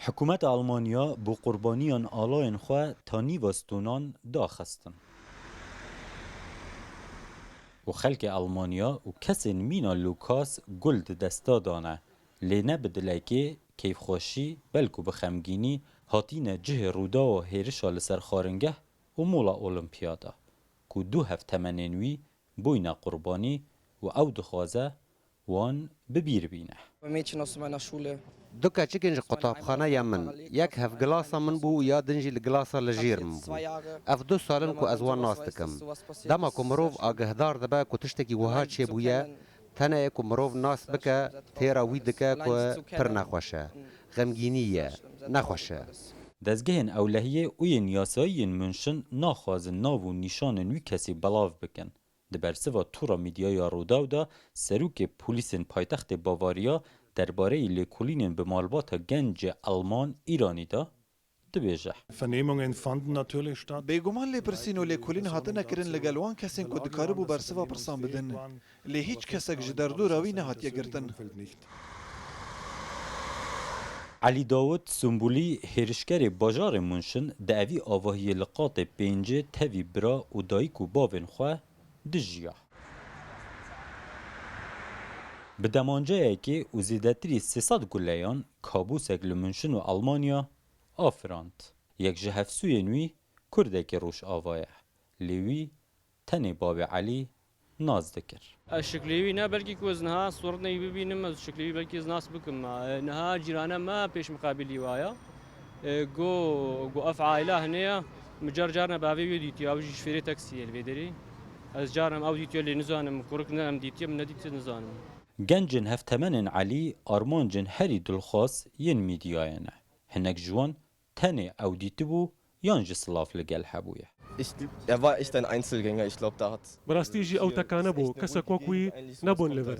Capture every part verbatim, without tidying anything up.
Hikûmeta Almanya bo qurbaniyan alayên xwe tanîva stûnan daxistin. Û xelkê Almanya û kesên mîna Lukas gul di desta dane, lê ne bi dilekê keyfxweşî, belku bi xemgînî hatîne cihê rûdawa hêrişa li ser xwaringeh û mola Olimpiyada, ku du hevtemenên wî bûyne qurbanî û ew dixwaze wan bi bîr bîne. Mädchen aus meiner Schule. Du keçikên ji qutabxaneya min, yek hevgilasa min bû û ya din jî li gilasa li jêr min bû. Ev du sal in ku ez wan nas dikim. Dema ku mirov agihdar dibe ku tiştekî wiha çêbûye, tenê ku mirov nas bike, têra wî dike ku pir nexweş e. Xemgînî ye, nexweş e. Dezgehên ewlehiyê û yên yasayî yên München naxwazin nav û nîşanên wî kesî belav bikin. Di bersiva tûra mîdyaya Rûdaw de serokê polîsên paytextê Bavarya derbareyî lêkolînên bi malbata gencê Elman Îranî de dibêje. Vernehmungen fanden natürlich statt. Bêguman lêpirsîn û lêkolîn hatine kirin li gel wan kesên ku dikaribû bersiva pirsan bidin. Lê hîç kesek ji derdora wî nehatiye girtin. Elî Dawid Sumbulî, hêrişkerê bajarê Mûnşin, di evî avahiyê li qatê pêncê tevî bira û dayik û bavên xwe dijiya. Bi demanceyekê û zêdetirî sê sed guleyan kabûsek li Mûnşin û Almanya afirand. Yek ji hevsûyên wî kurdekî Rojava ye. Lê wî tenê bavê Elî nas dikir. Ez şiklê wî ne, belkî ku ez niha sûretnê wî bibînim, ez şiklê wî belkî ez nas bikim. E, niha cîrane me pêş miqabilî wa ya. E, go, go ev aîla hene ya, min car carne bi avê wî dîtiye, ew jî şofêrê taksiyê li vê derê. Ez carne ew dîtiye lê nizanim, kurik ne em dîtiye, min nedîtiye nizanim. Gencên hevtemenên Elî armancên herî dilxwaz yên mîdyayê ne. Hinek ji wan tenê ew dîtibû yan jî silav li gel hebûye. Ich, er war echt ein Einzelgänger. Ich glaub, da hat Bi rastî jî ew tekane bû, kesek wek wî nebûn li vir.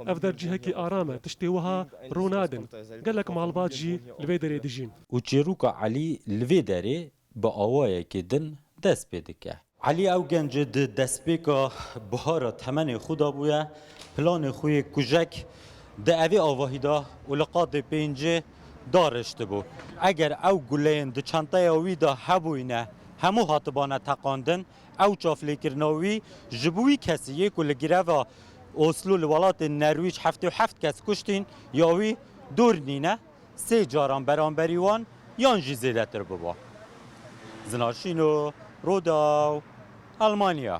Ev der cihekî aram e, tiştê wiha rû nadin. Gelek malbat jî li vê derê dijîn. Û çîroka Elî li vê derê bi awayekî din dest pê dike. Elî ew genc e di destpêka bihara temenê xwe de bûye, planê xwe yê kujek di evê avahî de û li qatê pêncê dariştibû. Eger ew guleyên di çanteya wî de hebûyne, hemû hatibane teqandin, ew çavlêkirina wî ji bo wî kesî yê ku li greva Oslo li welatê Nerwîc heftê û heft kes kuştîn, ya wî dûr nîne. Sê caran beramberî wan yan jî zêdetir biba. Zina Şîno, Rûdaw, Almanya.